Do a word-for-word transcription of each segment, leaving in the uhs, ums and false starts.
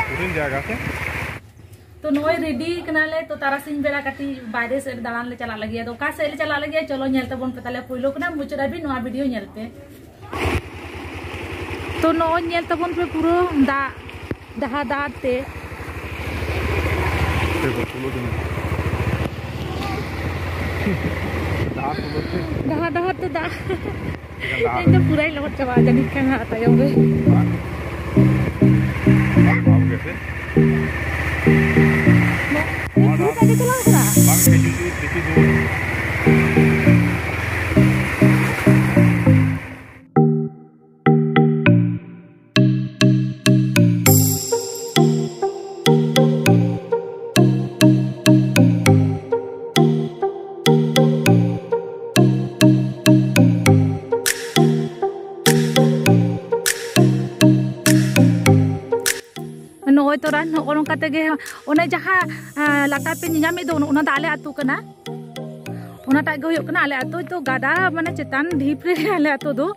ᱠᱚᱴᱷᱤᱱ ᱡᱟᱭᱜᱟ ᱥᱮ᱾ ᱛᱚ ᱱᱚᱜᱼᱚᱭ ᱨᱮᱰᱤ ᱠᱟᱱᱟᱞᱮ, ᱛᱚ ᱛᱟᱨᱟᱥᱤᱧ ᱵᱮᱲᱟ ᱠᱟᱹᱴᱤᱡ ᱵᱟᱭᱨᱮ ᱥᱮᱫ ᱫᱟᱬᱟᱱ ᱞᱮ ᱪᱟᱞᱟᱜ ᱞᱟᱹᱜᱤᱫ᱾ ᱟᱫᱚ ᱚᱠᱟ ᱥᱮᱫ ᱞᱮ ᱪᱟᱞᱟᱜ ᱞᱟᱹᱜᱤᱫ ᱪᱚᱞᱚ ᱧᱮᱞ ᱛᱟᱵᱚᱱ ᱯᱮ ᱛᱟᱦᱞᱮ, ᱯᱳᱭᱞᱳ ᱠᱷᱚᱱᱟᱜ ᱢᱩᱪᱟᱹᱫ ᱦᱟᱹᱵᱤᱡ ᱱᱚᱣᱟ ᱵᱷᱤᱰᱤᱭᱳ ᱧᱮᱞ ᱯᱮ᱾ ᱛᱚ ᱱᱚᱜᱼᱚᱭ ᱧᱮᱞ ᱛᱟᱵᱚᱱ ᱯᱮ ᱯᱩᱨᱟᱹ ᱫᱟᱜ, ᱰᱟᱦᱟᱨ ᱰᱟᱦᱟᱨ ᱛᱮ᱾ ᱰᱟᱦᱟᱨ ᱰᱟᱦᱟᱨ ᱛᱮ ᱫᱟᱜ᱾ ᱤᱧ ᱫᱚ ᱯᱩᱨᱟᱹᱧ ᱞᱚᱦᱚᱫ ᱪᱟᱵᱟᱜᱼᱟ ᱡᱟᱹᱱᱤᱡ ᱠᱷᱟᱱ ᱦᱟᱸᱜ ᱛᱟᱭᱚᱢ ᱨᱮ᱾ ᱵᱟᱝ ᱵᱷᱟᱵᱽ ᱜᱮᱥᱮ? ᱱᱚᱣᱟ ᱯᱩᱨᱟᱹ ᱫᱟᱜ ᱜᱮ ᱪᱟᱞᱟᱣ ᱠᱟᱱᱟ᱾ ᱵᱟᱝ ᱠᱤᱪᱷᱩ ᱫᱩᱨ, ᱠᱤᱪᱷᱩ ᱫᱩᱨ᱾ ᱱᱚᱜᱼᱚᱭ ᱛᱚᱨᱟ ᱱᱚᱜᱼᱚ ᱱᱚᱝᱠᱟ ᱛᱮᱜᱮ ᱚᱱᱮ ᱡᱟᱦᱟᱸ, ᱟᱸ, ᱞᱟᱛᱟᱨ ᱯᱮ ᱧᱮᱧᱟᱢᱮᱫ ᱫᱚ, ᱚᱱᱟ ᱫᱚ ᱟᱞᱮ ᱟᱹᱛᱩ ᱠᱟᱱᱟ᱾ ᱚᱱᱟᱴᱟᱜ ᱜᱮ ᱦᱩᱭᱩᱜ ᱠᱟᱱᱟ ᱟᱞᱮ ᱟᱹᱛᱩ᱾ ᱛᱚ ᱜᱟᱰᱟ ᱢᱟᱱᱮ ᱪᱮᱛᱟᱱ ᱰᱷᱤᱯ ᱨᱮ ᱟᱞᱮ ᱟᱹᱛᱩ ᱫᱚ᱾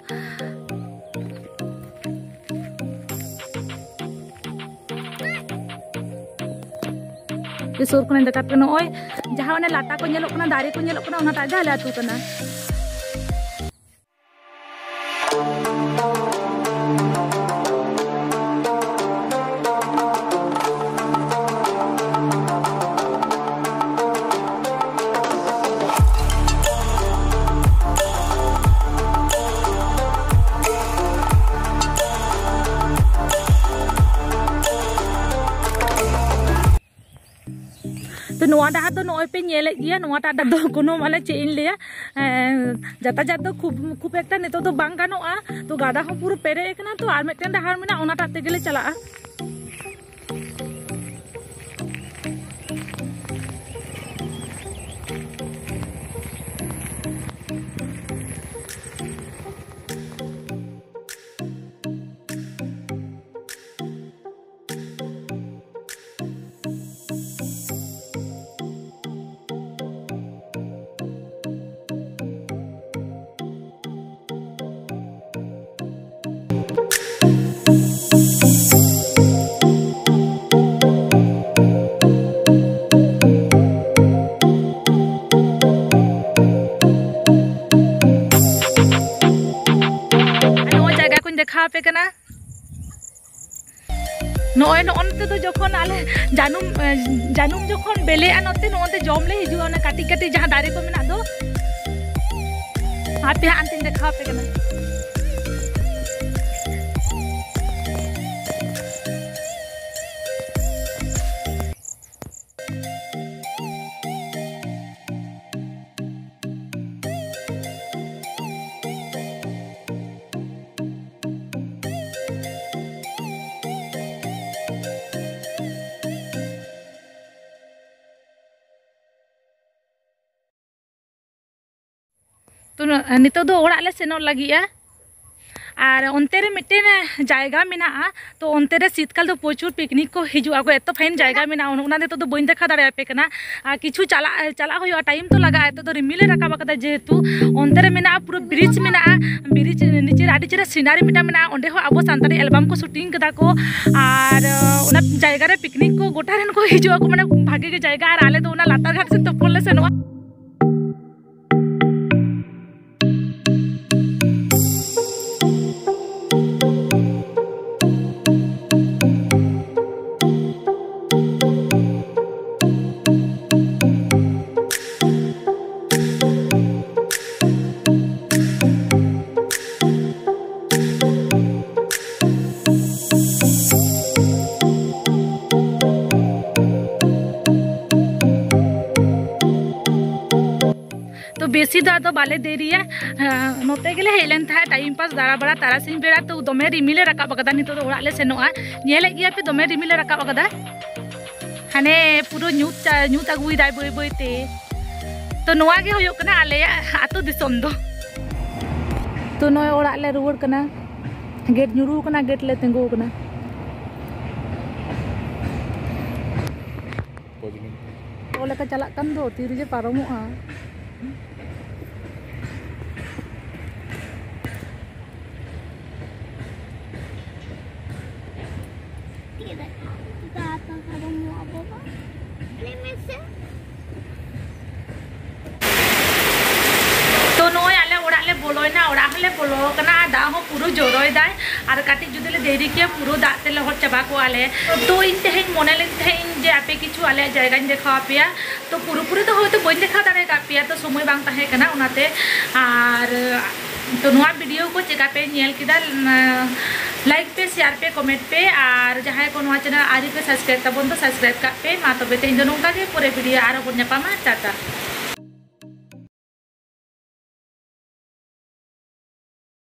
ᱥᱩᱨ ᱠᱷᱚᱱᱤᱧ ᱫᱮᱠᱷᱟᱣ ᱯᱮ, ᱱᱚᱜᱼᱚᱭ ᱡᱟᱦᱟᱸ ᱚᱱᱮ ᱞᱟᱴᱟ ᱠᱚ ᱧᱮᱞᱚᱜ ᱠᱟᱱᱟ, ᱫᱟᱨᱮ ᱠᱚ ᱧᱮᱞᱚᱜ ᱠᱟᱱᱟ, ᱚᱱᱟᱴᱟᱜ ᱜᱮ ᱟᱞᱮ ᱟᱹᱛᱩ ᱠᱟᱱᱟ᱾ ᱛᱚ ᱱᱚᱣᱟ ᱰᱟᱦᱟᱨ ᱫᱚ ᱱᱚᱜᱼᱚᱭ ᱯᱮ ᱧᱮᱞᱮᱫ ᱜᱮᱭᱟ, ᱱᱚᱣᱟᱴᱟᱜ ᱰᱟᱦᱟᱨ ᱫᱚ ᱠᱳᱱᱳ ᱢᱟᱱᱮ ᱪᱮᱫ ᱤᱧ ᱞᱟᱹᱭᱟ, ᱮᱸ, ᱡᱟᱛᱟᱭᱟᱛ ᱫᱚ ᱠᱷᱩᱵ, ᱠᱷᱩᱵ ᱮᱠᱴᱟ ᱱᱤᱛᱚᱜ ᱫᱚ ᱵᱟᱝ ᱜᱟᱱᱚᱜᱼᱟ᱾ ᱛᱚ ᱜᱟᱰᱟ ᱦᱚᱸ ᱯᱩᱨᱟᱹ ᱯᱮᱨᱮᱡ ᱟᱠᱟᱱᱟ᱾ ᱛᱚ ᱟᱨ ᱢᱤᱫᱴᱮᱱ ᱰᱟᱦᱟᱨ ᱢᱮᱱᱟᱜᱼᱟ, ᱚᱱᱟᱴᱟᱜ ᱛᱮᱜᱮᱞᱮ ᱪᱟᱞᱟᱜᱼᱟ᱾ ᱱᱚᱜᱼᱚᱭ ᱱᱚᱜᱼᱚ ᱱᱚᱛᱮ ᱫᱚ ᱡᱚᱠᱷᱚᱱ ᱟᱞᱮ ᱡᱟᱹᱱᱩᱢ, ᱮ, ᱡᱟᱹᱱᱩᱢ ᱡᱚᱠᱷᱚᱱ ᱵᱮᱞᱮᱜᱼᱟ, ᱱᱚᱛᱮ ᱱᱚᱜᱼᱚ ᱱᱚᱛᱮ ᱡᱚᱢ ᱞᱮ ᱦᱤᱡᱩᱜᱼᱟ, ᱚᱱᱟ ᱠᱟᱹᱴᱤᱡ ᱠᱟᱹᱴᱤᱡ ᱡᱟᱦᱟᱸ ᱫᱟᱨᱮ ᱠᱚ ᱢᱮᱱᱟᱜ ᱫᱚ᱾ ᱦᱟᱯᱮ ᱦᱟᱸᱜ ᱚᱱᱛᱮᱧ ᱫᱮᱠᱷᱟᱣ ᱟᱯᱮ ᱠᱟᱱᱟ᱾ ᱛᱚ, ᱱᱤᱛᱚᱜ ᱫᱚ ᱚᱲᱟᱜ ᱞᱮ ᱥᱮᱱᱚᱜ ᱞᱟᱹᱜᱤᱫᱼᱟ᱾ ᱟᱨ ᱚᱱᱛᱮ ᱨᱮ ᱢᱤᱫᱴᱮᱱ ᱡᱟᱭᱜᱟ ᱢᱮᱱᱟᱜᱼᱟ, ᱛᱚ ᱚᱱᱛᱮ ᱨᱮ ᱥᱤᱛᱠᱟᱞ ᱫᱚ ᱯᱨᱚᱪᱩᱨ ᱯᱤᱠᱱᱤᱠ ᱠᱚ ᱦᱤᱡᱩᱜᱼᱟ ᱠᱚ, ᱮᱛᱚ ᱯᱷᱟᱭᱤᱱ ᱡᱟᱭᱜᱟ ᱢᱮᱱᱟᱜᱼᱟ, ᱚᱱᱟ ᱱᱤᱛᱚᱜ ᱫᱚ ᱵᱟᱹᱧ ᱫᱮᱠᱷᱟᱣ ᱫᱟᱲᱮᱭᱟᱯᱮ ᱠᱟᱱᱟ᱾ ᱟᱨ ᱠᱤᱪᱷᱩ ᱪᱟᱞᱟᱜ, ᱪᱟᱞᱟᱜ ᱦᱩᱭᱩᱜᱼᱟ, ᱴᱟᱭᱤᱢ ᱛᱚ ᱞᱟᱜᱟᱜᱼᱟ, ᱱᱤᱛᱚᱜ ᱫᱚ ᱨᱤᱢᱤᱞ ᱮ ᱨᱟᱠᱟᱵ ᱟᱠᱟᱫᱟ, ᱡᱮᱦᱮᱛᱩ ᱚᱱᱛᱮ ᱨᱮ ᱢᱮᱱᱟᱜᱼᱟ ᱯᱩᱨᱟᱹ ᱵᱨᱤᱡᱽ ᱢᱮᱱᱟᱜᱼᱟ, ᱵᱨᱤᱡᱽ ᱱᱤᱪᱮ ᱨᱮ ᱟᱹᱰᱤ ᱪᱮᱦᱨᱟ ᱥᱤᱱᱟᱨᱤ ᱢᱤᱫᱴᱟᱝ ᱢᱮᱱᱟᱜᱼᱟ, ᱚᱸᱰᱮ ᱦᱚᱸ ᱟᱵᱚ ᱥᱟᱱᱛᱟᱲᱤ ᱮᱞᱵᱟᱢ ᱠᱚ ᱥᱩᱴᱤᱝ ᱠᱟᱫᱟ ᱠᱚ᱾ ᱟᱨ ᱚᱱᱟ ᱡᱟᱭᱜᱟ ᱨᱮ ᱯᱤᱠᱱᱤᱠ ᱠᱚ ᱜᱚᱴᱟ ᱨᱮᱱ ᱠᱚ ᱦᱤᱡᱩᱜ ᱟᱠᱚ, ᱢᱟᱱᱮ ᱵᱷᱟᱜᱮ ᱜᱮ ᱡᱟᱭᱜᱟ᱾ ᱟᱨ ᱟᱞᱮ ᱫᱚ ᱚᱱᱟ ᱞᱟᱛᱟᱨ ᱜᱷᱟᱴ ᱥᱮᱫ ᱛᱚᱯᱚᱞ ᱞᱮ ᱥᱮᱱᱚᱜᱼᱟ᱾ ᱛᱚ ᱵᱮᱥᱤ ᱫᱚ ᱟᱫᱚ ᱵᱟᱞᱮ ᱫᱮᱨᱤᱭᱟ᱾ ᱦᱮᱸ, ᱱᱚᱛᱮ ᱜᱮᱞᱮ ᱦᱮᱡ ᱞᱮᱱ ᱛᱟᱦᱮᱸᱫ, ᱴᱟᱭᱤᱢ ᱯᱟᱥ, ᱫᱟᱬᱟ ᱵᱟᱲᱟ, ᱛᱟᱨᱟᱥᱤᱧ ᱵᱮᱲᱟ᱾ ᱛᱚ ᱫᱚᱢᱮ ᱨᱤᱢᱤᱞ ᱮ ᱨᱟᱠᱟᱵ ᱟᱠᱟᱫᱟ, ᱱᱤᱛᱚᱜ ᱫᱚ ᱚᱲᱟᱜ ᱞᱮ ᱥᱮᱱᱚᱜᱼᱟ᱾ ᱧᱮᱞᱮᱫ ᱜᱮᱭᱟ ᱯᱮ, ᱫᱚᱢᱮ ᱨᱤᱢᱤᱞ ᱮ ᱨᱟᱠᱟᱵ ᱟᱠᱟᱫᱟ, ᱦᱟᱱᱮ ᱯᱩᱨᱟᱹ ᱧᱩᱛ ᱪᱟ-, ᱧᱩᱛ ᱟᱹᱜᱩᱭᱮᱫᱟᱭ ᱵᱟᱹᱭ ᱵᱟᱹᱭ ᱛᱮ᱾ ᱛᱚ ᱱᱚᱣᱟ ᱜᱮ ᱦᱩᱭᱩᱜ ᱠᱟᱱᱟ ᱟᱞᱮᱭᱟᱜ ᱟᱹᱛᱩ ᱫᱤᱥᱚᱢ ᱫᱚ᱾ ᱛᱚ ᱱᱚᱜᱼᱚᱭ ᱚᱲᱟᱜ ᱞᱮ ᱨᱩᱣᱟᱹᱲ ᱠᱟᱱᱟ, ᱜᱮᱴ ᱧᱩᱨᱩ ᱠᱟᱱᱟ, ᱜᱮᱴ ᱞᱮ ᱛᱤᱸᱜᱩ ᱠᱟᱱᱟ᱾ ᱚᱠᱟ ᱞᱮᱠᱟ ᱪᱟᱞᱟᱜ ᱠᱟᱱ ᱫᱚ, ᱛᱤ ᱨᱮᱡᱮ ᱯᱟᱨᱚᱢᱚᱜᱼᱟ᱾ ᱛᱚ ᱱᱚᱜᱼᱚᱭ ᱟᱞᱮ ᱚᱲᱟᱜ ᱞᱮ ᱵᱚᱞᱚᱭᱮᱱᱟ, ᱚᱲᱟᱜ ᱞᱮ ᱵᱚᱞᱚ ᱟᱠᱟᱱᱟ ᱟᱨ ᱫᱟᱜ ᱦᱚᱸ ᱯᱩᱨᱟᱹ ᱡᱚᱨᱚᱭᱮᱫᱟᱭ᱾ ᱟᱨ ᱠᱟᱹᱴᱤᱡ ᱡᱩᱫᱤ ᱞᱮ ᱫᱮᱨᱤ ᱠᱮᱭᱟ, ᱯᱩᱨᱟᱹ ᱫᱟᱜ ᱛᱮ ᱞᱚᱦᱚᱫ ᱪᱟᱵᱟ ᱠᱚᱜᱼᱟ ᱞᱮ᱾ ᱛᱚ ᱤᱧ ᱛᱮᱦᱮᱧ ᱢᱚᱱᱮ ᱞᱮᱫ ᱛᱟᱦᱮᱸᱫ ᱤᱧ ᱡᱮ ᱟᱯᱮ ᱠᱤᱪᱷᱩ ᱟᱞᱮᱭᱟᱜ ᱡᱟᱭᱜᱟᱧ ᱫᱮᱠᱷᱟᱣ ᱟᱯᱮᱭᱟ᱾ ᱛᱚ ᱯᱩᱨᱟᱹᱯᱩᱨᱤ ᱫᱚ ᱦᱚᱭᱛᱳ ᱵᱟᱹᱧ ᱫᱮᱠᱷᱟᱣ ᱫᱟᱲᱮ ᱟᱠᱟᱫ ᱯᱮᱭᱟ, ᱛᱚ ᱥᱚᱢᱚᱭ ᱵᱟᱝ ᱛᱟᱦᱮᱸ ᱠᱟᱱᱟ ᱚᱱᱟᱛᱮ᱾ ᱟᱨ ᱛᱚ ᱱᱚᱣᱟ ᱵᱷᱤᱰᱤᱭᱳ ᱠᱚ ᱪᱮᱠᱟ ᱯᱮ ᱧᱮᱞ ᱠᱮᱫᱟ, ᱞᱟᱭᱤᱠ ᱯᱮ, ᱥᱮᱭᱟᱨ ᱯᱮ, ᱠᱚᱢᱮᱱᱴ ᱯᱮ, ᱟᱨ ᱡᱟᱦᱟᱸᱭ ᱠᱚ ᱱᱚᱣᱟ ᱪᱮᱱᱮᱞ ᱟᱹᱣᱨᱤ ᱯᱮ ᱥᱟᱵᱥᱠᱨᱟᱭᱤᱵ ᱛᱟᱵᱚᱱ ᱫᱚ ᱥᱟᱵᱥᱠᱨᱟᱭᱤᱵ ᱠᱟᱜ ᱯᱮ᱾ ᱢᱟ ᱛᱚᱵᱮ ᱛᱮᱦᱮᱧ ᱫᱚ ᱱᱚᱝᱠᱟ ᱜᱮ, ᱯᱚᱨᱮ ᱵᱷᱤᱰᱤᱭᱳ ᱟᱨᱦᱚᱸ ᱵᱚᱱ ᱧᱟᱯᱟᱢᱟ᱾ ᱴᱟᱴᱟ᱾